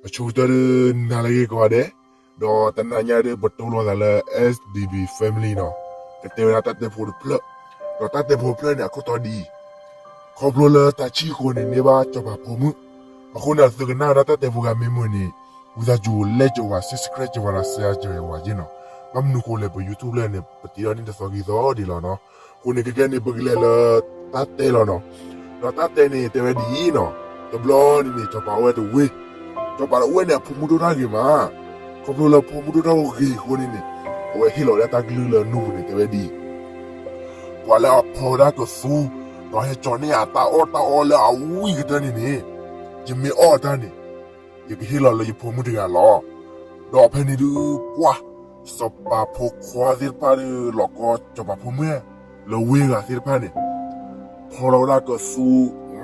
အဆိကတၢၢ်ဒုး နၤလၢအဂ့ၤကိးဂၤဒဲး, ဒီးတနၤညါဒုး ပတိၢ်လိာ်သးလၢ S D B Family နီၤ, ကတဲဝဲဒၣ်တၢ်တဲဖိတဖျၢၣ်, ဒီးတၢ်တဲဖိတဖျၢၣ်န့ၣ် အခိၣ်တီဒ်အံၤ, ခီဖျိလၢတၢ်ဆံၣ်အဃိန့ၣ် န့ၢ်ဘၣ်စီၤပၤဖိမုၣ်, အဃိန့ၣ် သုကနၣ်ဝဲဒၣ်တၢ်တဲဖိဂၤမ့ၢ်မုာ်န့ၣ်, ဝံသးစူၤ like ကၠီၤဝဲ subscribe ကၠီၤဝဲဒီး share ကၠီၤဝဲယ့ၢ်နီၤ, ဘၣ်မနုၤဃိလဲၣ် ပ YouTube လၢန့ၣ် ပတ့ထီၣ်န့ၢ်တသီခံသီဒံးလီၤနီၤ, အဃိန့ၣ် ခဲကနံၣ်န့ၣ် ပကလဲၤလၢတၢ်တဲလီၤနီၤ, ဒီးတၢ်တဲန့ၣ် တဲဝဲဒ်အံၤနီၤ, တဘျီန့ၣ်န့ၣ် စီၤပၤအိၣ်ဝဲတဝ့ၢ်, စီၤပၤတဝ့ၢ်န့ၣ် အဖိမုၣ်ဒိၣ်တၢ်ဂ့ၤမး, ခီဖျိလၢဖိမုၣ်ဒိၣ်တၢ်ဂ့ၤအဃိန့ၣ်န့ၣ်, အဝဲဟ့ၣ်လီၤဝဲဒၣ်တၢ်ကလုၢ်လၢနူပူၤန့ၣ် တဲဝဲဒ်အံၤ, ပှၤလၢအဖီဝဲဒၣ်ကသူ, ဒီးဟဲကၠီၤန့ၢ်အတၢ်အီၣ်တၢ်အီလၢအဝံၣ်ကတၢၢ်န့ၣ်န့ၣ်, ယမ့ၢ်အီၣ်တၢ်န့ၣ်, ယကဟ့ၣ်လီၤလၢယဖိမုၣ်တဂၤလီၤ. ဒီးဖဲန့ၣ်ဒုး ပှၢ်, စီၤပၤဖိခွါသ့ၣ်တဖၣ်ဒီး လီၤကီစီၤပၤဖိမုၣ်, လၢဝ့ၢ်ဂၤသ့ၣ်တဖၣ်န့ၣ်, ဖီထီၣ်ဝဲဒၣ်ကသူ,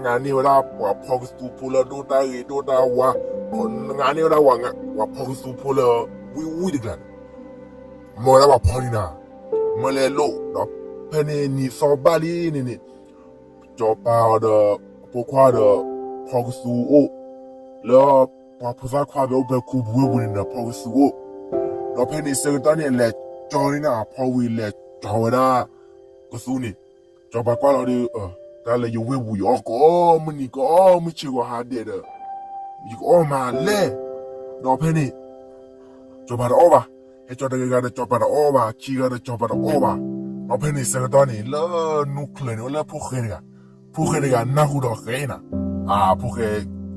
ငါန့ၢ်ဝဲဒၣ်ပှၤဖီကသူဖိလၢအဒိၣ်တၢ်ဂ့ၤဒိၣ်တၢ်ဝါ, ငါန့ၢ်ဝဲဒၣ်ပှၤဖီကသူဖိလၢဝံၣ်ဝံၣ်တကျါန့ၣ်, မၢဝဲဒၣ်ပှၤဖီန့ၣ်နၤ, မၢလဲၤလိာ်, ဒီးဖဲန့ၣ်နံၤသီဘၣ်လံန့ၣ်န့ၣ်, စီၤပၤအီၤဒီး, အဖိခွါဒီး, ဖီကသူအိၣ်, လၢပှၤဖိသၣ်ခွါဖဲအိၣ်ဖဲခူပူၤဝ့ၢ်ပူၤန့ၣ်ဒီး ဖီကသူအိၣ်, ဒီးဖဲန့ၣ်ဆၢကတီၢ်န့ၣ် လဲၤကၠီၤန့ၢ်နၤ ဖီဝံၤလဲၤကၠီၤဝဲဒၣ်ကသူန့ၣ်, စီၤပၤကွၢ်လီၤဒီး, တၢ်လၢယဝ့ၢ်ပူၤ ယအီၣ်ကိးမုၢ်နံၤကိးမုၢ်ဆ့ၣ်ကိးဟါဒဲးဒီး, ယကအီၣ်မးလဲၣ်, ဒီးဖဲန့ၣ် စီၤပၤတအီၣ်ဘၣ်, ဟဲကၠီၤတဂၤဂၤဒီးစီၤပၤတအီၣ်ဘၣ်, ခံဂၤဒီးစီၤပၤတအီၣ်ဘၣ်, ဒီးဖဲန့ၣ်ဆၢကတီၢ်န့ၣ် လၢနူချၢန့ၣ် အိၣ်လၢဖိၣ်ဃဲတဂၤ, ဖိၣ်ဃဲတဂၤနၢ်ဟူဒီးဃဲနၤ, အဖိၣ်ဃဲ,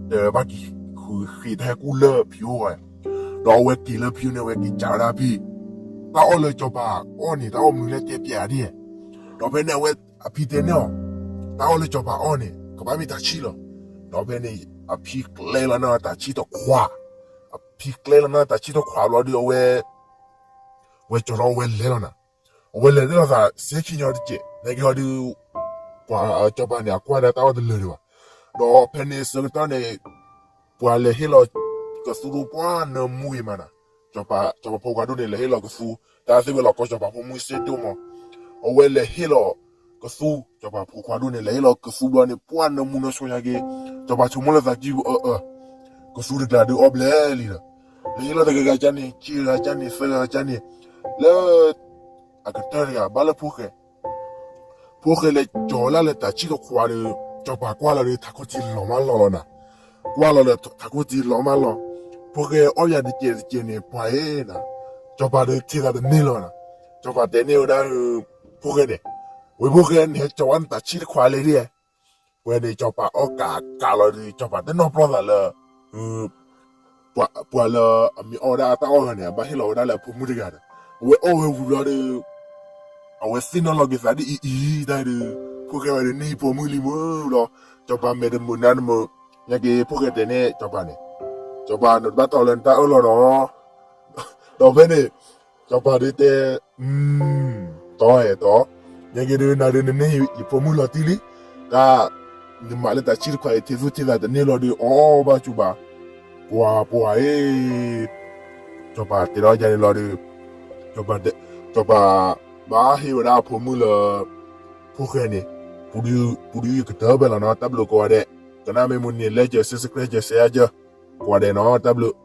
တဘၣ်က့ၤဃုဃ့တၢ်ဟဲကူၣ်လၢဖံအိၣ်ဝဲ, ဒီးအဝဲက့ၤလၢဖံန့ၣ် အဝဲက့ၤစံးဝဲဒၣ်ဖံ, တၢ်အီၣ်လၢစီၤပၤအီၣ်န့ၣ် တၢ်အီၣ်မနုၤလဲၣ်တဲပျးဒ်, ဒီးဖဲန့ၣ်အဝဲအဖံတဲန့ၢ်အီၤ, တၢ်အီၣ်လၢစီၤပၤအီၣ်န့ၣ် ကဘၣ်မ့ၢ်တၢ်ဆံၣ်လီၤ, ဒီးဖဲန့ၣ် အဖံကျဲလီၤန့ၢ်တၢ်ဆံၣ်တခွး, အဖံကျဲလီၤန့ၢ်တၢ်ဆံၣ်တခွးဘျီဒီးအဝဲ, ဝဲကၠီၤထီၣ်ဝဲလဲၤလီၤနၤ, အဝဲလဲၤဒ်သိးသးစဲခံညီတကဲး နက့ၤဟီဒီး, ပှၤစီၤပၤန့ၣ် အကွၢ်ဒၣ်တၢ်အီၣ်တလၢာ်ဒံးဘၣ်, ဒီးဖဲန့ၣ်ဆၢကတီၢ်န့ၣ်, ပှၤလဲၤဟ့ၣ်လီၤကသူဒိၣ်ပှၢ်နၢမူဂ့ၤမးနၤ, စီၤပၤဖိခွါဒိၣ်န့ၣ် လဲၤဟ့ၣ်လီၤကသူ, တၢ်သ့ၣ်ဝဲလီၤကီစီၤပၤဖိမုၣ်စ့ဒိၣ်မး, အဝဲလဲၤဟ့ၣ်လီၤကသူ, စီၤပၤဖိခွါဒိၣ်န့ၣ် လဲၤဟ့ၣ်လီၤကသူဘျီန့ၣ် ပှၢ်နၢမူနၢဆှီညါက့ၤ, စီၤပၤဆိကမိၣ်လၢသးကံၢ်ပူၤအၢအၢ, ကသူတကျါဒုးအီၣ်ဘျဲၣ်လံဒီး, လဲၤဟ့ၣ်လီၤတဂၤဂၤကန့ၣ် ခံဂၤဂၤကန့ၣ် သၢဂၤဂၤကန့ၣ်, လၢ အကတၢၢ်တဂၤ ဘၣ်လၢဖိၣ်ဃဲ, ဖိၣ်ဃဲလဲၤကၠီၤဝဲဒၣ်လၢတၢ်ဆံၣ်တခွးဒီး, စီၤပၤကွၢ်လီၤဒီး ထးခိၣ်ထံလီၤမးလီၤလီၤနၤ, ကွၢ်လီၤဒီးထးခိၣ်ထံလီၤမးလီၤ, ဖိၣ်ဃဲအီၣ်ယၤတကဲးတကဲးန့ၣ် ပှၤဧၢနၤ, စီၤပၤဒီးထံၣ်သးတန့ၢ်လီၤနၤ, စီၤပၤတဲန့ၢ်ဝဲဒၣ်, ဖိၣ်ဃဲန့ၣ်, ဝဲဖိၣ်ဃဲန့ၣ် ဟဲကၠီၤဝဲနတၢ်ဆံၣ်တခွးလဲၣ်ဒ်, ဝဲန့ၣ် စီၤပၤအီၣ်ကးကးလီၤဒီး စီၤပၤတနီၣ်ပျီၢ်သးလၢ ပှၤလၢအမ့ၢ်အီၣ်ဝဲဒၣ်အတၢ်အီၣ်ဂၤန့ၣ် အဘၣ်ဟ့ၣ်လီၤဝဲဒၣ်လၢအဖိမုၣ်တဂၤဒီး, အဝဲအီၣ်ဝဲဝံၤဘျီဒီး, အဝဲသ့ၣ်နီၣ်လီၤက့ၤသးဒ်အံၤအံၤတၢ်ဒီး, ဖိၣ်ဃဲဝဲဒီးန့ၢ်ဖိမုၣ်လံမုၢ်ဘျီ, စီၤပၤမဲာ်တမုာ်နါတမုာ်, ညါက့ၤဖိၣ်ဃဲတဲန့ၣ် စီၤပၤန့ၣ်, စီၤပၤနတဘၣ်တီလၢနတၢ်အၢၣ်လီၤနီၤ, ဒီးဖဲန့ၣ်, စီၤပၤဒုးတဲ, တီအဲၣ်တီ, ညါက့ၤဒုးနၤဒုးနန့ၢ်ယဖိမုၣ်လီၤတံၢ်လံ, တၢ်, နမၤလၢတၢ်ဆံၣ်တခွးအံၤ ထံၣ်သူၣ်ထံၣ်သးတန့ၢ်လီၤဒီး အီၣ်ဘၣ်စူၤဘၣ်, ပှၤပှၤအံၤ, စီၤပၤတဲထီၣ်ယၤန့ၣ်လီၤဒီး, စီၤပၤ, စီၤပၤ, ဘၣ်ဟ့ၣ်ဝဲဒၣ်အဖိမုၣ်လၢ ဖိၣ်ဃဲန့ၣ်, ပူၤဒုးယကတၢၢ်ဖဲလီၤနီၤ တၢ်ဘျုးကိးဂၤဒဲး, ကနၣ်မ့ၢ်မုာ်န့ၣ် like ကၢၤ subscribe ကၢၤ share ကၢၤ, ကိးဂၤဒဲးနီၤ တၢ်ဘျုး.